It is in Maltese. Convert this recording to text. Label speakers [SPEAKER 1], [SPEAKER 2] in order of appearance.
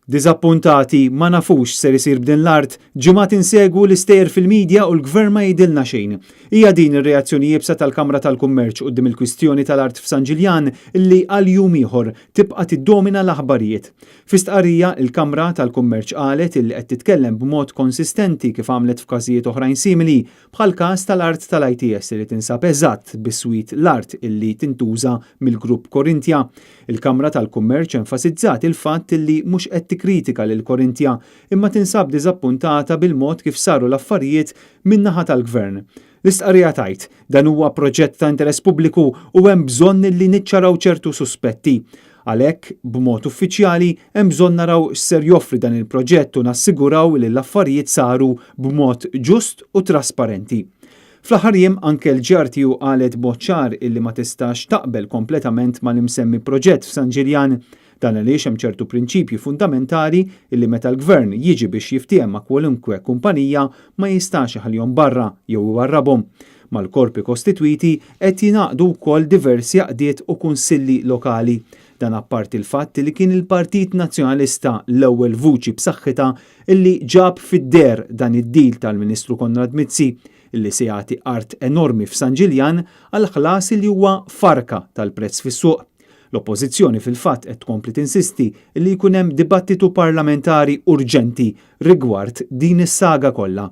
[SPEAKER 1] Diżappuntati, ma nafux x'ser isir b'din l-art, ġimgħat insegwu l-istejjer fil-media u l-Gvern ma jgħidilna xejn. Hija din ir-reazzjoni iebsa tal-Kamra tal-Kummerċ quddiem il-kwistjoni tal-art f'San Ġiljan li għal jum ieħor tibqa' tiddomina l-aħbarijiet. Fi stqarrija, il-Kamra tal-Kummerċ qalet illi qed titkellem b'mod konsistenti kif għamlet f'każijiet oħrajn simili bħall-każ tal-art tal-ITS li tinsab eżatt biswit l-art illi tintuża mill-Grupp Corinthia. Il-Kamra tal-Kummerċ enfasizzat il-fatt illi mhux qed tikkritika lil Corinthia imma tinsab diżappuntata bil-mod kif saru l-affarijiet min-naħa tal-Gvern. L-istqarrija tgħid, Dan huwa proġett ta' interess pubbliku u hemm bżonn illi niċċaraw ċertu suspetti. Għalhekk, b'mod uffiċjali, hemm bżonn naraw x'ser joffri dan il-proġett u nassiguraw li l-affarijiet saru b'mod ġust u trasparenti. Fl-aħħar jiem anke l-GRTU qalet b'mod ċar illi ma tistax taqbel kompletament mal-imsemmi proġett f'San Ġiljan. Dan għaliex hemm ċertu prinċipji fundamentali illi meta l-Gvern jiġi biex jiftiehem ma' kwalunkwe kumpanija ma jistax iħallihom barra jew iwarrabhom. Mal-korpi kostitwiti qed jingħaqdu wkoll diversi għaqdiet u kunsilli lokali. Dan apparti l-fatt li kien il-Partit Nazzjonalista l-ewwel vuċi b'saħħitha illi ġab fid-deher dan id-deal tal-Ministru Konrad Mizzi illi se jagħti art enormi f'San Ġiljan għal ħlas illi huwa farka tal-prezz fis-suq. L-Oppożizzjoni fil-fatt qed tkompli tinsisti illi jkun hemm dibattitu parlamentari urġenti rigward din is-saga kollha.